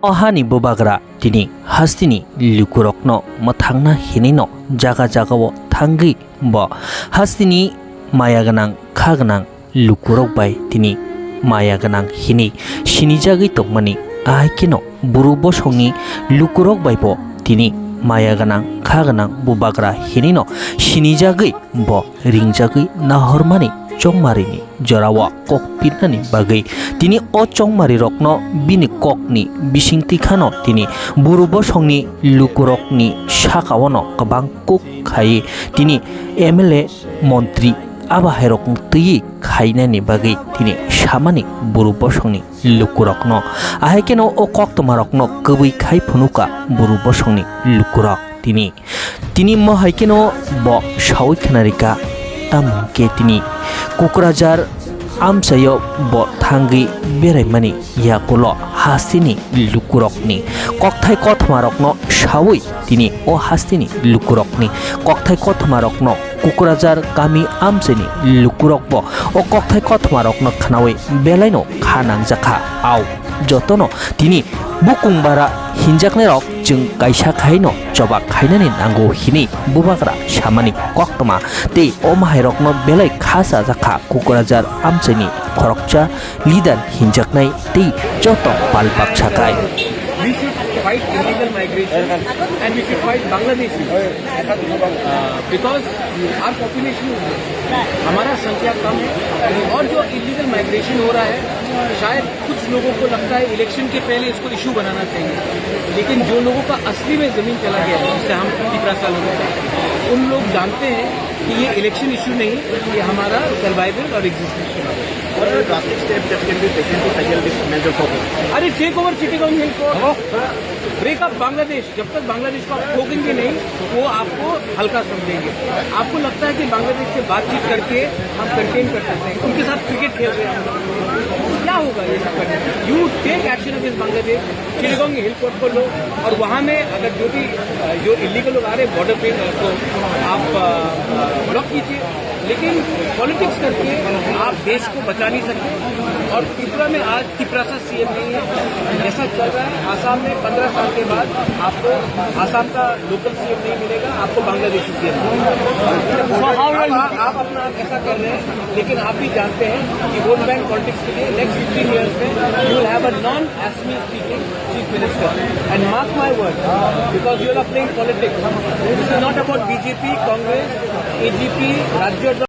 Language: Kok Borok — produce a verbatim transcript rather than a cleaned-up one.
O hani bubagra tini hasteni lukurokno mwthangna hinwino jaga jagao thangwi bo hasteni maya gwnang kha gwnang lukurok bai tini maya gwnang hinwi sinijagwi tongmani, ahai kheno buru bosongni lukurok bai bo tini maya gwnang kha gwnang bubagra hinwino sinijagwi bo ringjagwi nahormani chongmarini jorao kok pirnani bagwi tini o chongmarirokno bini kokni bisingtwi khano tini buru bosongni lukurokni sakaono kwbang kuk khai tini M L A, montri, abo hairokno twiwi khainani bagwi tini samani buru bosongni lukurokno. Ahai kheno o koktwmarokno kwbwi khai phunukha buru bosongni lukurok. Tini, tini mo hai kheno bo sawi khnarikha, tamo hwnkhe tini Kokrajhar amchaio bo thangwi beraimani yakulo hasteni lukurokni kokthai kothmarokno sawi tini o hasteni lukurokni kokthai kothmarokno Kokrajhar kami amchaini lukurokbo o kokthai kothmarokno khnawi belaino kha nangjakha. Au jotono tini bukung bara hinjaknairok chwng kaisa khaino choba khainani nango hinwi bubagra samani koktwma tei o mahairokno belai kha chajakha Kokrajhar amchaini khoroksa leader hinjaknai tei joto pal baksa kai. We should fight illegal migration and we should fight Bangladeshis. Uh, because our population is, हमारा संख्या कम है और जो illegal migration हो रहा है, शायद कुछ लोगों को लगता है इलेक्शन के पहले इसको इशू बनाना चाहिए, लेकिन जो लोगों का असली में ज़मीन चला गया है, जैसे हम तिपरासा लोग हैं, उन लोग जानते हैं कि ये इलेक्शन इशू नहीं, ये हमारा सर्वाइवल और एग्जिस्टेंस का है। What are the drastic steps that can be taken to tackle this major problem? अरे, take over Chittagong hill court, break up Bangladesh. जब तक बांग्लादेश को आप ठोकेंगे नहीं, वो आपको हल्का समझेंगे। आपको लगता है कि बांग्लादेश से बातचीत करके हम कंटेन कर सकते हैं, उनके साथ क्रिकेट खेल रहे हैं हम लोग। क्या होगा ये सब करने से? You take action against Bangladesh, Chittagong hill court को लो और वहाँ में अगर जो भी, अ, जो इलीगल लोग आ रहे हैं बॉर्डर पे, अ, को आप, अ, अ, ब्लॉक कीजिए, लेकिन पॉलिटिक्स करके आप देश को बचा नहीं सकते। और त्रिपुरा में आज तिपरासा सीएम नहीं है, ऐसा चल रहा है। आसाम में पन्द्रह साल के बाद आपको आसाम का लोकल सीएम नहीं मिलेगा, आपको बांग्लादेशी सीएम मिलेगा। So how will आप, आप अपना आप ऐसा कर रहे हैं, लेकिन आप भी जानते हैं कि वोट बैंक पॉलिटिक्स के लिए नेक्स्ट फिफ्टीन ईयर्स में you will have a non Assamese speaking chief minister. And mark my word, because you are playing politics, this is not about BJP, Congress, AGP, राज्य